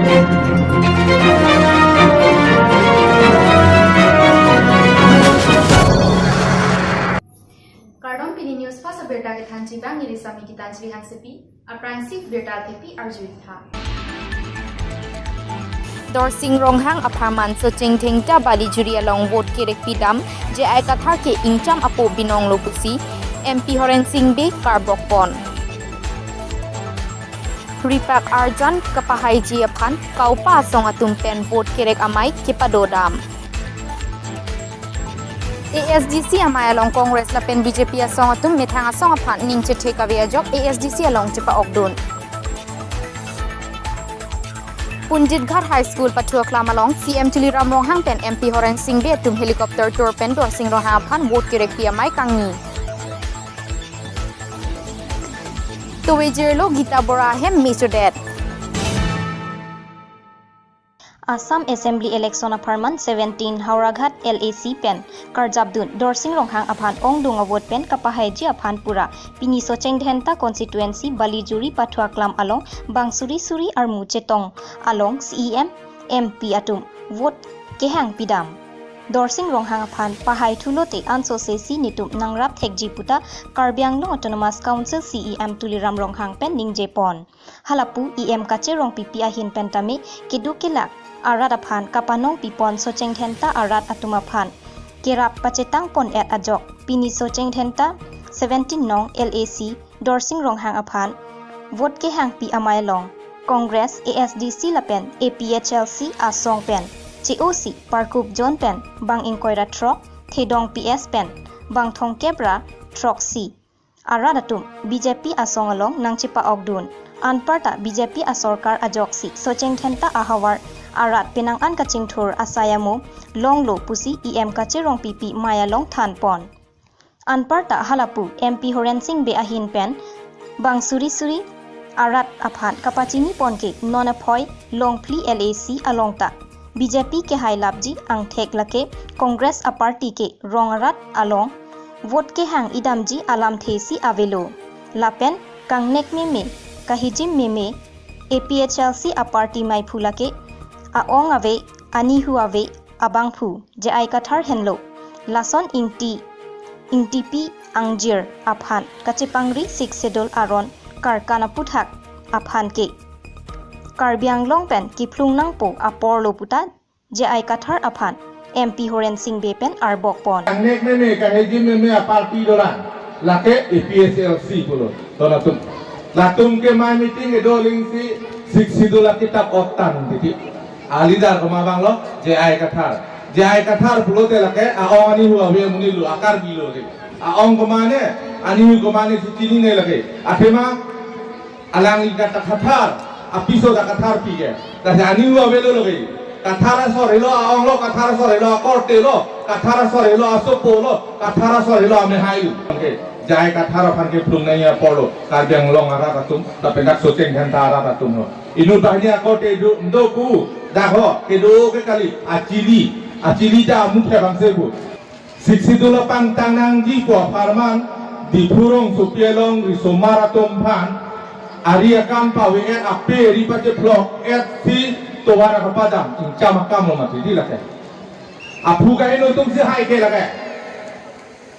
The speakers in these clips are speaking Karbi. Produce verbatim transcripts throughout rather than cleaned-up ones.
Kardom, pini News Fast abirta kethanji abang, neli Sami Gitanjali Hansepi. Aphrangsi birta thepi arju-ik tha. Dorsing Ronghang apharman Socheng Dhenta Balijuri along vote kerek pidam, J I Kathar ke ingcham apo binong lo pusi M P Horen Sing Bey karbok pon. Ripak arjan kapahaiji aphan Kaupa asong atum pen vote kerek amei kepadodam. A S D C amei along Congress lapen B J P asong atum methang asong aphan ning chethek ave ajok A S D C along chepa-okdun. Pundit Ghat High School pathu aklam along C M Tuliram Ronghang pen M P Horen Sing Bey atum helicopter tour pen Dorsing Ronghang aphan vote kerekpi amei kangni. Tove jirlo Gita Bora ahem mechodet. Assam Assembly election apharman seventeen Howraghat L A C pen karjapdun Dorsing Ronghang aphan ongdung avote pen kapahaiji aphan pura pini Socheng Dhenta constituency Balijuri pathu aklam along bang suri suri armu chetong along C E M, M P atum vote kehang pidam. Dorsing Ronghang aphan pahai thulote ansose si netum nangrap thekji puta Karbi Anglong Autonomous Council C E M Tuliram Ronghang pen ningje pon. Halapu E M kacherong pipi ahin pen tame keduk kelak arat aphan kapanong pipon Socheng Dhenta arat atum aphan kerap pachetang pon-et ajok pini Socheng Dhenta seventeen nong L A C Dorsing Ronghang aphan vote kehangpi amei along Congress, A S D C lapen A P H L C asong pen che-osi parkup jon pen bang ingkoi ra throk, Thedong P S pen bang thomkep ra throksi arat atum B J P asong along nangchepa-okdun. Anparta B J P asorkar ajoksi Socheng Dhenta ahavar arat penang an kachingthur asai amo longlo pusi E M kacherong pipi mei along than pon. Anparta halapu M P Horen Sing Bey ahin pen bang suri suri arat aphan kapachini pon ke non aphoi Longphli L A C along ta B J P kehailapji angthek lake Congress aparty ke rong arat along vote kehang idamji alamthe si avelo. Lapen kangnek meme, kahijim meme, A P H L C aparty meiphu lake a-ong ave, anihu ave, abangphu J I Kathar henlo. Lason ingti, ingtipi angjir aphan kachepangri Sixth Schedule aron karkan aputhak aphan ke Karbi Anglong pen kephlung nangpo apor lo puta J I Kathar aphan M P Horen Sing Bey pen arbok pon. Kangnek meme, kahijim meme aparty dolang. Lake A P H L C pulo. To latum. Latum ke mei meeting kedo alingsi Sixth Schedule akitap otan titi. A-leader komat abang lo, J I Kathar. J I Kathar pulote lake a-ong anihu ave amonit lo, a-Karbi lo ke. A-ong komat ne, anihu komat ne si chinine lake. Athema alangli Gita Kathar, apiso ta Kathar pi ke. Lasi anihu avelo lake. Kathar asor helo, a-ong lo, Kathar asor helo, akorte lo, Kathar asor helo, asopo lo, Kathar asor helo, amehai lo. Oke, J I Kathar aphan kephlung nangji apor lo, Karbi Anglong arat atum, lapen dak Socheng Dhenta arat atum lo. Inut banghini akorte do, do pu, dak ho, kedo ke kali, achili, achili ta amu phe bangse pu. Sixth Schedule apangtang nangji pu apharman, Diphu rongsopi along risomar atum aphan, ari akam pave-et, ape ari pachephlok-et si tovar kapadam, ingcham akam lo mati di lake. Aphu kaheno atum si hai ke lake.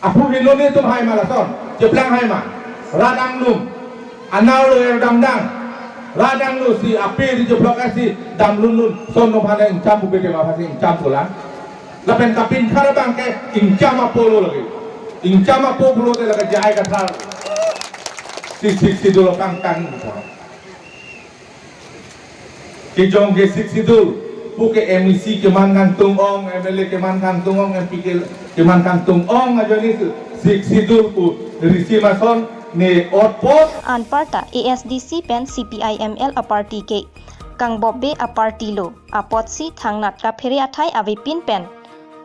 Aphu heno netum hai ma lason, cheplang hai ma. Rat anglum, anar lo er damdang. Rat anglo si ape ari chephlok-et si damlunlun, son no phane ingcham pu bete ma phasi ingcham pulang. Lapen kapinkhat abang ke ingcham apo lo lake. Ingcham apo pulote lake J I Kathar. Si, si, Sixth Schedule apangtang. Kejong ke Sixth Schedule pu ke M A C keman kangtung ong, M L A keman kangtung ong, M P ke, keman kangtung ong ajoine si Sixth Schedule pu risim ason ne otpot. Anparta A S D C pen C P I M L aparty ke kangbopbe aparty lo. Apotsi thangnat kaphere athai avepin pen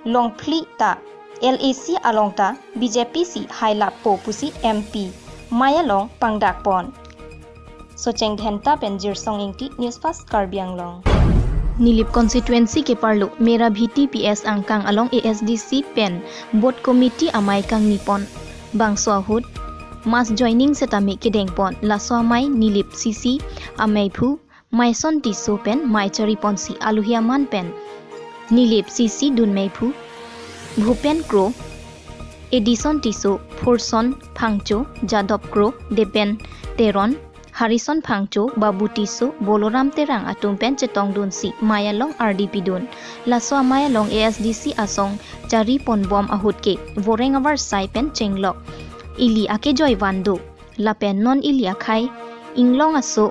Longphli ta L A C along ta B J P si hailappo pusi M P mei along pangdak pon. Socheng Dhenta pen Jirsong Ingti, News Fast Karbi Anglong. Nilip constituency keparlo Mera Bhiti P S angkang along A S D C pen booth committee amei kangni pon. Bangso ahut mass joining setame kedeng pon. Laso amei Nilip C C ameiphu Maison Tisso pen mei chari ponsi aluhi aman pen Nilip C C dun meiphu, Bhupen Kro, Edison Tisso, Phurson Phangcho, Jadop Kro, Depen Teron, Harrison Phangcho, Babu Tisso, Boloram Terang atum pen chetongdunsi mei along ardi pidun. Laso amei along A S D C asong chari ponbom ahut ke voreng avarsai pen chenglok ili akejoi van do. Lapen non ili akhei inglong aso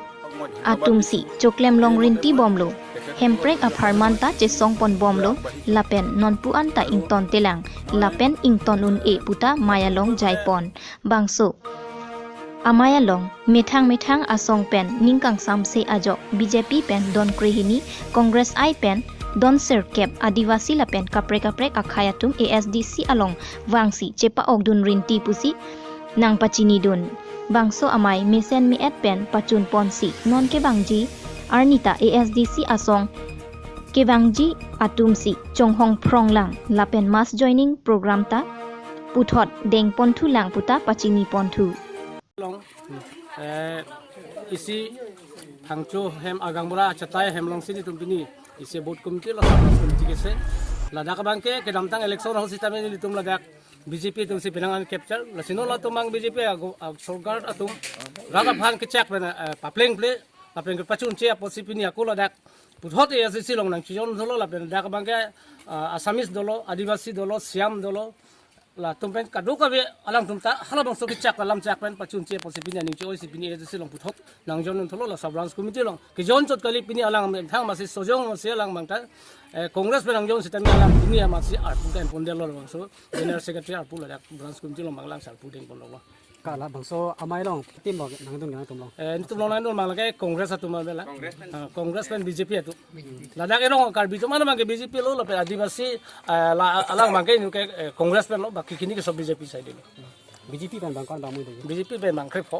atumsi choklem long rinti bomlo. Hemprek apharman ta chesong ponbomlo. Lapen non pu an ta ingtontelang. Lapen ington un-e puta mei along jaipon. Bangso amei along methang methang asong pen ning kangsamse ajok B J P pen don krehini, Congress I pen don sirkep, Adivasi lapen kaprek kaprek akhei atum A S D C along vangsi chepa-okdun rinti pusi nangpachinidun. Bangso amei mesen me-et pen pachun ponsi non kevangji arni ta A S D C asong kevangji atumsi chonghong phronglang lapen mass joining program ta puthot dengponthulang puta pachiniponthu. Long, eh, isi Phangcho hem agaonbura achatai hem alongsi nelitum pini isi booth committee lo, sub committee kese. Ladak abangke kedamtang election ahut sitame nelitum ladak B J P atumsi penang an capture. Lasi non latum abang B J P ago, ag sorkar atum rat aphan kechak pen, eh, paplengple, lapen kepachunche apotsi pini ako ladak puthot A S D C along nangchijon dolo, lapen dak abangke, ah, Assamese dolo, Adivasi dolo, Siam dolo, latum pen kadokave alangtum ta halabangso kechak alam chak pen pachunche apotsi pini aning che-oisi pini A S D C along puthot nangjon un tholo, la sub branch committee along kejon chot kali. Pini alang methang masi sojong masi alang abang ta, eh, Congress pen nangjon sitame alang pini amasi arpu kan pondelo, labangso general secretary arpu ladak branch committee along abang lang sarpu dengponlo. Ka labangso amei along team lo nangdun nangtum along. Eh, nelitum along nangdun abang lake Congress atum abela. Congress pen. Ah, Congress pen B J P atum. Ladak erong Karbi atum mana abangke B J P lo, lapen Adivasi, eh, la alang abangke inut ke, eh, Congress pen lo, baki kini ke sob B J P side lo. B J P pen abang ko-an abang mui do? B J P pen abang krepho.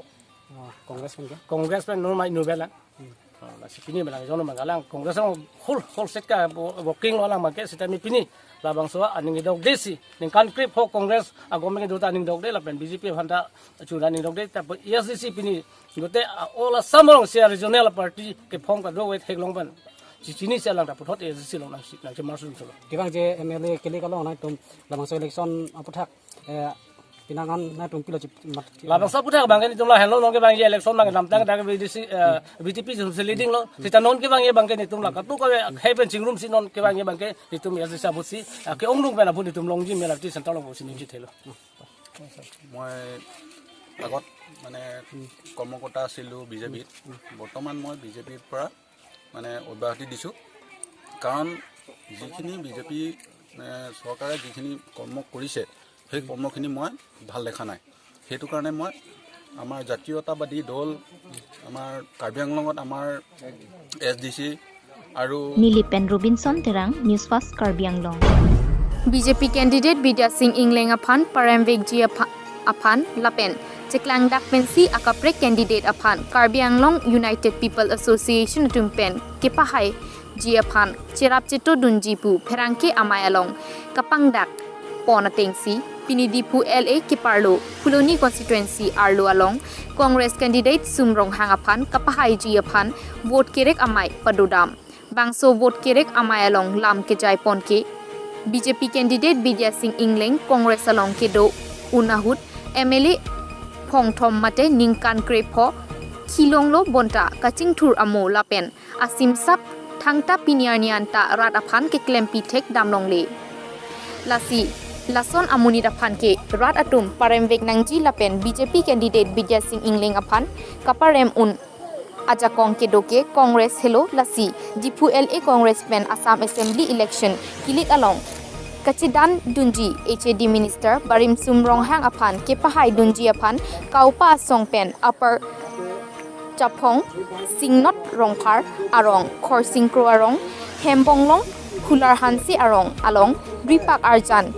Oh, Congress pen ke? Congress pen non mei inut abela. Hmm. Ah, lasi pini abang jono abang alang Congress along whole, whole state ka wo-, working lo alang abangke sitame pini labangso aning dokdesi, ningkan krepho Congress agovernment do ta aning dokde, lapen B J P aphan ta chun aning dokde, ta A S D C pini dote, ah, all Assam alongsi regional party ke-form kadokave theklong pen chichinisi alang ta puthot A S D C along nangsi nangchemarchun solo. Kevangji M L A kelek along nangtum labangso election aputhak, eh, penang an nangtum pilo chip mat. Labangso aputhak abangke nelitum la henlo, non kevangji election abang kedamtang dak B D C, eh, B J P atumsi leading lo. Sita non kevangji abangke nelitum la kadokave akhei pen chingrumsi non kevangji abangke nelitum A S D C apotsi, ah, ke-ongdung pen apot nelitum longji M L A T center along pusi ningje thelo. মই আগত মানে কৰ্মকৰ্তা আছিলোঁ B J পিত। বৰ্তমান মই B J পিৰ পৰা মানে অব্যাহতি দিছোঁ। কাৰণ যিখিনি বি জে পি, এ, চৰকাৰে যিখিনি কৰ্ম কৰিছে, সেই কৰ্মখিনি মই ভাল দেখা নাই। সেইটো কাৰণে মই আমাৰ জাতীয়তাবাদী দল, আমাৰ কাৰ্বি আংলঙত আমাৰ এছ ডি চি আৰু Nilip pen Robinson Terang, News Fast Karbi Anglong. B J P candidate Bidya Sing Engleng aphan paremvekji apha-, aphan lapen cheklangdak pensi akaprek candidate aphan Karbi Anglong United People Association atum pen kepahaiji aphan cherap chetodunji pu pherangke amei along kapangdak pon atengsi pini Diphu L A keparlo Phuloni constituency arlo along Congress candidate Sum Ronghang aphan kapahaiji aphan vote kerek amei padodam. Bangso vote kerek amei along lam kejai pon ke B J P candidate Bidya Sing Engleng Congress along kedo un ahut M L A phongthom mate ningkan krepho kelonglo bonta kachingthur amo lapen asimsap thangta pini arni anta rat aphan keklempi thek damlongle. Lasi lason amonit aphan ke rat atum paremvek nangji lapen B J P candidate Bidya Sing Engleng aphan kaparem un ajakong kedo ke Congress helo, lasi Diphu L A Congress pen Assam Assembly election kilik along kachedandunji H A D minister Barim Sum Ronghang aphan kepahaidunji aphan Kaupa asong pen Upper Chaphong, Singnot Rongphar arong, Khorsing Kro arong, Hembonglong Hular Hanse arong along bripak arjan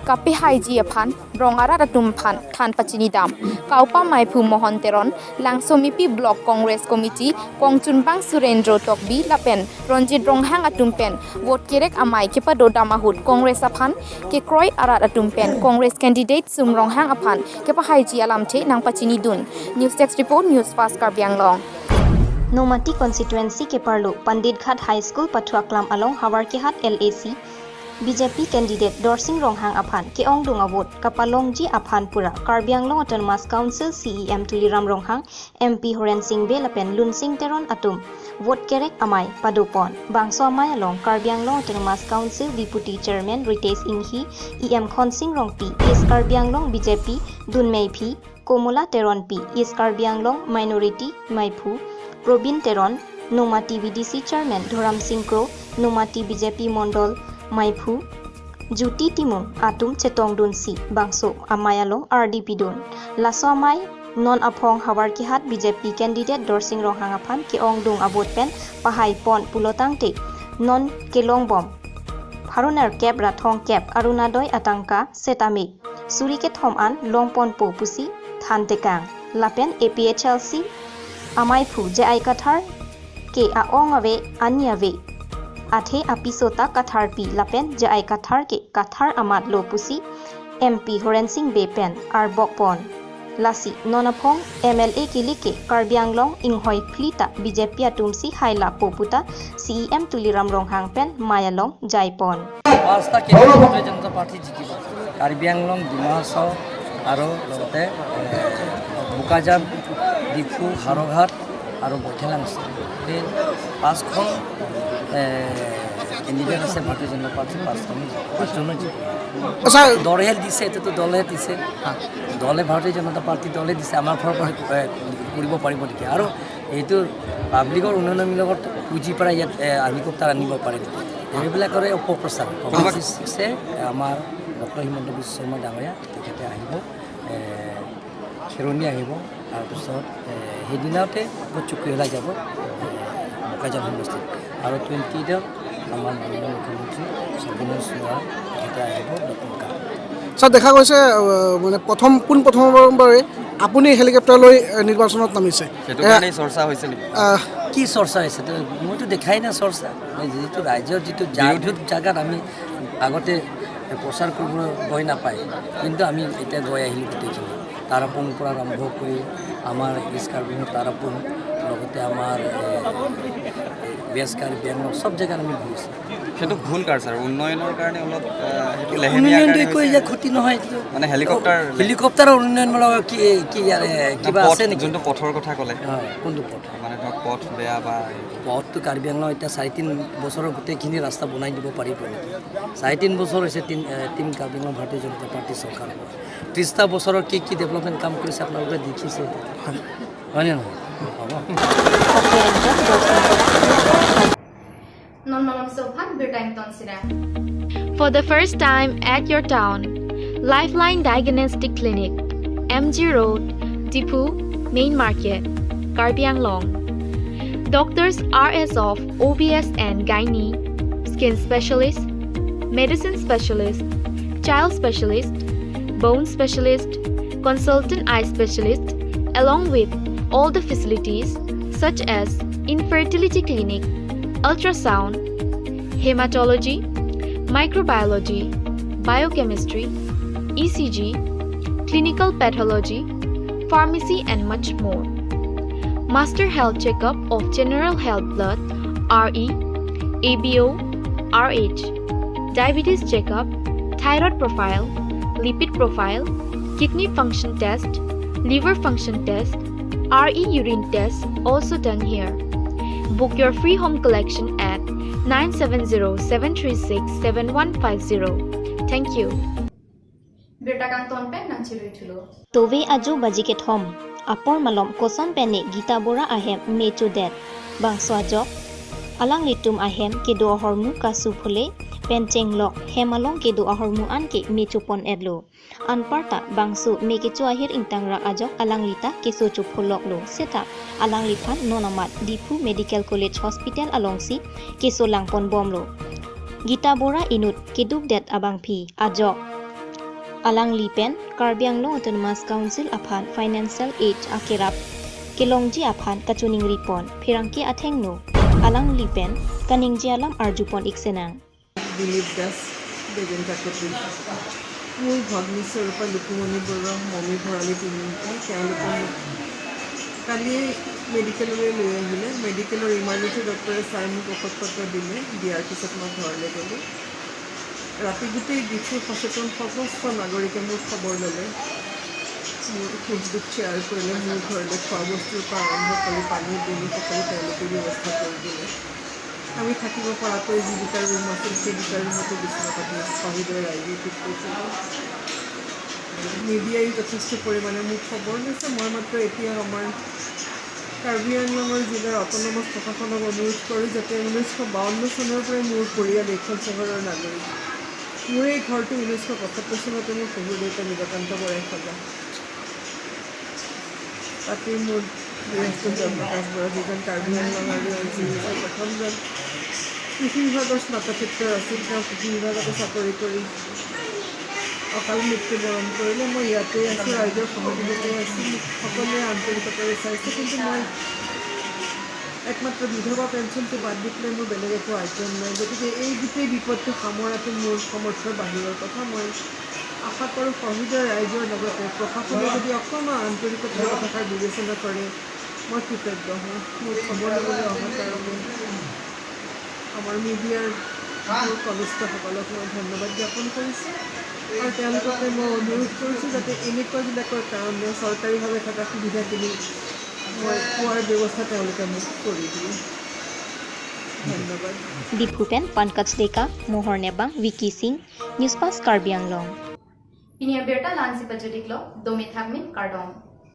kapahaiji aphan rong arat atum aphan than pachinidam. Kaupa meiphu Mohon Teron, Langsomepi Block Congress Committee kongchunbang Surendro Tokbi lapen Ronjit Ronghang atum pen vote kerek amei kepadodam ahut Congress aphan kekroi arat atum pen Congress candidate Sum Ronghang aphan kepahaiji alamthe nangpachinidun. News Desk Report, News Fast Karbi Anglong. Nomati constituency keparlo Pandit Ghat High School pathuaklam along Havarkehat L A C B J P candidate Dorsing Ronghang aphan ke-ongdung avote kapalongji aphan pura Karbi Anglong Autonomous Council C E M Tuliram Ronghang, M P Horen Sing Bey lapen Lunsing Teron atum vote kerek amei padopon. Bangso amei along Karbi Anglong Autonomous Council Deputy Chairman Ritesh Enghi, E M Khonsing Rongpi, East Karbi Anglong B J P dunmeiphi Komola Teronpi, East Karbi Anglong Minority meiphu Probin Teron, Nomati V D C Chairman Dhoram Sing Kro, Nomati B J P Mondol meiphu Juti Timung atum chetongdunsi bangso amei along ardi pidun. Laso amei non aphong Havarkehat B J P candidate Dorsing Ronghang aphan ke-ongdung avote pen pahaipon pulotangte non kelongbom pharo nerkep ra thomkep Orunodoi atangka setame suri kethom an longponpo pusi thantekang. Lapen A P H L C ameiphu J I Kathar ke a-ong ave, ani ave, athe apiso ta Katharpi lapen J I Kathar ke Kathar amatlo pusi M P Horen Sing Bey pen arbokpon. Lasi non aphong M L A kili ke Karbi Anglong inghoi phli ta B J P atumsi hailapo puta C E M Tuliram Ronghang pen amei along jaipon. পাঁচটা কেন্দ্ৰীয় ভাৰতীয় জনতা পাৰ্টি জিকিব। কাৰ্বি আংলং, ডিমা হাছাও আৰু লগতে, এ, বোকাজান, ডিফু, হাৰঘাট আৰু বৈঠালাং আছে। এই পাঁচখন, এ, কেণ্ডিডেট আছে ভাৰতীয় জনতা পাৰ্টি, পাঁচখন, পাঁচজনো জিকিব। আচ্ছা। দলহে দিছে, এইটোতো দলহে দিছে। হা। দলে ভাৰতীয় জনতা পাৰ্টি দলে দিছে, আমাৰ ফালৰ পৰা, এ, কৰিব পাৰিব নেকি? আৰু এইটো পাব্লিকৰ উন্নয়নমূলকত পুঁজিৰ পৰা ইয়াত, এ, হেলিকপ্টাৰ আনিব পাৰে নেকি? এইবিলাকৰে অপপ্ৰচাৰ। কোনোবা কংগ্ৰেছে, আমাৰ ডক্টৰ হিমন্ত বিশ্ব শৰ্মা ডাঙৰীয়া তেখেতে আহিব, এ, খেৰণি আহিব, তাৰপিছত, এ, সেইদিনাতে আকৌ চুকুৱেলা যাব, এ, বোকাজান সমষ্টিত। আৰু টুৱেণ্টি এইটত আমাৰ মাননীয় মুখ্যমন্ত্ৰী সৰ্বানন্দ সোণোৱাল তেখেতে আহিব দক্ষিণ। ছাৰ, দেখা গৈছে, আহ, মানে প্ৰথম, পোন প্ৰথমবাৰে আপুনি হেলিকপ্টাৰ লৈ, আহ, নিৰ্বাচনত নামিছে। সেইটো এ, কাৰণেই চৰ্চা হৈছে নেকি? আহ, কি চৰ্চা হৈছে? তো মইতো দেখাই নাই চৰ্চা। মানে যিটো ৰাইজৰ যিটো জাগৃত জাগাত আমি আগতে প্ৰচাৰ কৰিবলৈ গৈ নাপায়, কিন্তু আমি এতিয়া গৈ আহিলোঁ গোটেইখিনি। তাৰাপুঙৰ পৰা আৰম্ভ কৰি আমাৰ ইষ্ট কাৰ্বি আংলং তাৰাপুং, লগতে আমাৰ, এ, ৱেষ্ট কাৰ্বি আংলং, চব জেগাত আমি ঘূৰিছোঁ। সেইটো ভুল কাৰ ছাৰ? উন্নয়নৰ কাৰণে অলপ, আহ, সেইটো লেহেমীয়া উন্নয়নটো কাৰণে একো হৈছে। ইয়াৰ ক্ষতি নহয় এইটো। মানে হেলিকপ্টাৰ হেলিকপ্টাৰৰ উন্নয়নমূলক কি, কি ইয়াৰে মানে কিবা পথ, আছে নেকি? যোনটো পথৰ কথা ক'লে। অ, কোনটো পথ? মানে ধৰক পথ বেয়া বা পথটো কাৰ্বি আংলং এতিয়া চাৰি তিনি বছৰৰ গোটেইখিনি ৰাস্তা বনাই দিব পাৰিব নেকি? চাৰি তিনি বছৰ হৈছে টিম, এ, টিম কাৰ্বি আংলং ভাৰতীয় জনতা পাৰ্টি চৰকাৰ। ত্ৰিশটা বছৰৰ কি কি ডেভেলপমেণ্ট কাম কৰিছে আপোনালোকে দেখিছে? হয়নে নহয়? হ'ব। Non malom so aphan birta ington sira. For the first time at your town, Lifeline Diagnostic Clinic, M G Road, Diphu, Main Market, Karbi Anglong. Doctors are as of O B S and Gynae, skin specialist, medicine specialist, child specialist, bone specialist, consultant eye specialist, along with all the facilities such as infertility clinic, ultrasound, hematology, microbiology, biochemistry, E C G, clinical pathology, pharmacy and much more. Master health checkup of general health blood, R E, A B O, R H, diabetes checkup, thyroid profile, lipid profile, kidney function test, liver function test, R E urine test also done here. Book your free home collection at nine seven zero seven three six seven one five zero. Thank you. Birta kangton pen nangchirui thulo. Tove ajo baji kethom apor malom koson pen ne Gita Bora ahem me chodet. Bangso ajok alanglitum ahem kedo ahormu kasu phule pen chenglok hem along kedo ahormu an ke me chopon-etlo. Anparta bangso me kecho ahir ingtangrak ajok alanglita keso chopholoklo. Seta alangliphan non amat Diphu Medical College Hospital alongsi keso langponbomlo. Gita Bora inut kedukdet abangpi ajok alangli pen Karbi Anglong Autonomous Council aphan financial aid akerap kelongji aphan kachoningripon, pherangke athengno alangli pen kaningje alam arjupon-ik senang. Dilip Das, Begen Kakati. মোৰ ভগ্নী স্বৰূপা লুকুমণি বৰুৱা, মমী ভৰালী তিনিমুখীয়া, তেওঁলোকৰ কালি মেডিকেললৈ লৈ আহিলে। মেডিকেলৰ ইমাৰ্জেঞ্চি ডক্টৰে চাই মোক ঔষধ পত্ৰ দিলে। দিয়াৰ পিছত মই ঘৰলৈ গ'লোঁ। ৰাতি গোটেই ডিফুৰ সচেতন সমস্ত নাগৰিকে মোৰ খবৰ ল'লে। মোৰ সুখ দুখ শ্বেয়াৰ কৰিলে। মোৰ ঘৰলৈ খোৱা বস্তুৰ পৰা আৰম্ভ কৰি পানী দুনি সকলো তেওঁলোকে ব্যৱস্থা কৰি দিলে। আমি থাকিব পৰাকৈ যি দুটা ৰুম আছিল, সেই দুটা ৰুমতে বিচনা পাতি শহীদৰ ৰাইজে ঠিক কৰিছিলোঁ। মিডিয়াই যথেষ্ট পৰিমাণে মোক খবৰ লৈছে। মই মাত্ৰ এতিয়া আমাৰ কাৰ্বি আংলঙৰ জিলাৰ অট'নমাছ প্ৰশাসনক অনুৰোধ কৰোঁ যাতে ঊনৈছশ বাৱন্ন চনৰ পৰাই মোৰ পৰিয়াল এইখন চহৰৰ নাগৰিক। মোৰ এই ঘৰটো ঊনৈছশ পঁসত্তৰ চনতে মোৰ শহুৰ দেউতা নীলকান্ত বৰাই সজা। তাতে মোৰ গৃহস্থ জয়প্ৰকাশ বৰা, যিজন কাৰ্বি আংলং আৰু এন চি চি প্ৰথমজন কৃষি বিভাগৰ স্নাতকোত্তৰ আছিল। তেওঁ কৃষি বিভাগতে চাকৰি কৰি অকাল মৃত্যু বৰণ কৰিলে। মই ইয়াতে আছোঁ, ৰাইজৰ সহযোগতে আছোঁ। মোক সকলোৱে আন্তৰিকতাৰে চাইছে, কিন্তু মই একমাত্ৰ বিধৱা পেঞ্চনটো বাদ দি পেলাই মোৰ বেলেগ একো আৰ্জন নাই। গতিকে এই গোটেই বিপদটো সামৰাটো মোৰ সমৰ্থৰ বাহিৰৰ কথা। মই আশা কৰোঁ শহীদৰ ৰাইজৰ লগতে প্ৰশাসনে যদি অকণমান আন্তৰিকতাৰে কথাষাৰ বিবেচনা কৰে, মই কৃতজ্ঞ হ'ম। মোৰ খবৰ ল'বলৈ অহাৰ কাৰণে আমাৰ মিডিয়াৰ মোৰ কনিষ্ঠসকলক মই ধন্যবাদ জ্ঞাপন কৰিছোঁ আৰু তেওঁলোককে মই অনুৰোধ কৰিছোঁ যাতে এনেকুৱাবিলাকৰ কাৰণে চৰকাৰীভাৱে থকা সুবিধাখিনি মই পোৱাৰ ব্যৱস্থা তেওঁলোকে মোক কৰি দিয়ে। ধন্যবাদ। Diphu pen Pankaj Deka, Mohor Nebang, Vicky Singh, News Fast Karbi Anglong. Pini abirta la-ansi pajut-iklo, dome thakme, kardom.